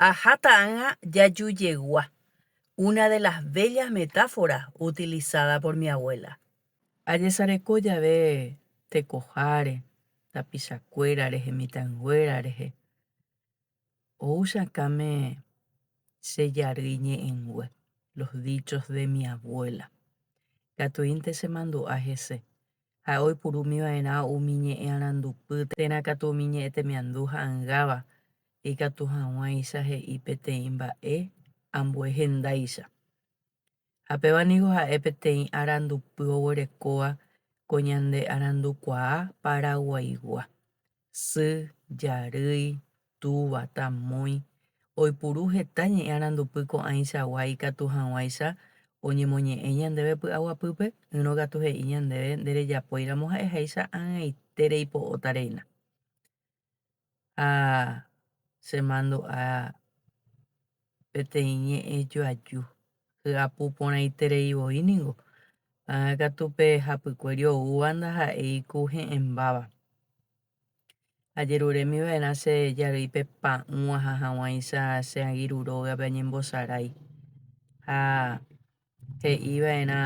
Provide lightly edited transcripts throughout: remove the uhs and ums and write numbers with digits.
Aháta ág̃a jajujegua, una de las bellas metáforas utilizada por mi abuela. Ajesareko jave tekoháre, tapichakuéra rehe, mitãnguéra rehe, ou che akãme che jarýi ñe'ẽngue, los dichos de mi abuela. Katuínte chemandu'a hese. Ha'e oipurúmi va'erã umi ñe'ẽ arandupy térã katu umi ñe'ẽ temiandu ha'angáva ikatu hag̃uáicha he'i peteĩ mba'e ambue hendáicha. Ha péva niko ha'e peteĩ arandupy oguerekóva ko ñande arandukuaa paraguaigua. Sy, jarýi, túva, tamói, oipuru heta ñe'ẽ arandupy ko'ãichagua ikatu hag̃uáicha oñemoñe'ẽ ñandéve py'aguapýpe, ỹrõ katu he'i ñandéve nderejapóiramo ha'eháicha ag̃aite reipo'óta reína. Ha chemandu'a peteĩ ñe'ẽ joaju hyapu porãiterei voi ningo, ág̃a katu pe hapykuéri oúva ndaha'éi ku he'ẽmbáva. Ajerurémi va'erã che jarýipe pa'ũ aha hag̃uáicha che angirũ rógape añembosarái. Ha he'i va'erã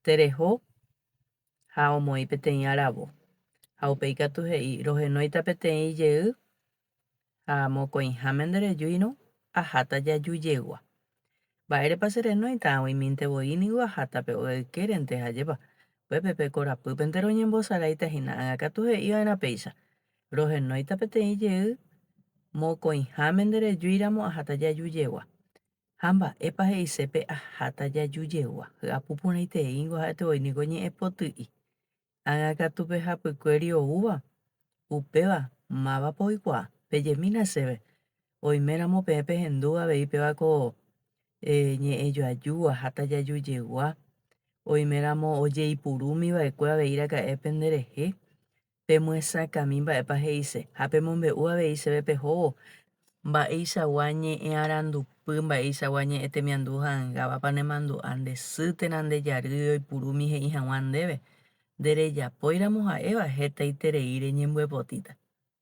tereho ha omoĩ peteĩ aravo. Ha upéi katu he'i rohenóita peteĩ jey Ha mokõiháme nde rejúirõ, aháta jaju jegua. Mba'érepa che renóita ag̃uimínte voi ningo aháta pe óga ykérente ha ajépa, upépe pe korapýpente roñembosaráita hína ág̃a katu he'i va'erã péicha, Rohenóita peteĩ jey mokõiháme nde rejúiramo aháta jaju jegua. Ha mba'épa he'ise pe aháta jaju jegua? Hyapu porãiteíngo ha'ete voi niko ñe'ẽ poty'i. Ág̃a katu pe hapykuéri oúva, upéva mávapa oikuaa? Pejemína chéve, oiméramo peẽ pehendu avei péva ko ñe'ẽ joaju, aháta jajujegua, oiméramo ojeipurúmi va'ekue avei raka'e penderehe, Pemyesakãmi mba'épa he'ise ha pemombe'u avei chéve pehóvo mba'eichagua ñe'ẽ arandupy, mba'eichagua ñe'ẽ temiandu ha'angávapa nemandu'a nde sy térã nde jarýi oipurúmi he'i hag̃ua ndéve, nderejapóiramo ha'éva hetaiterei reñembyepotíta.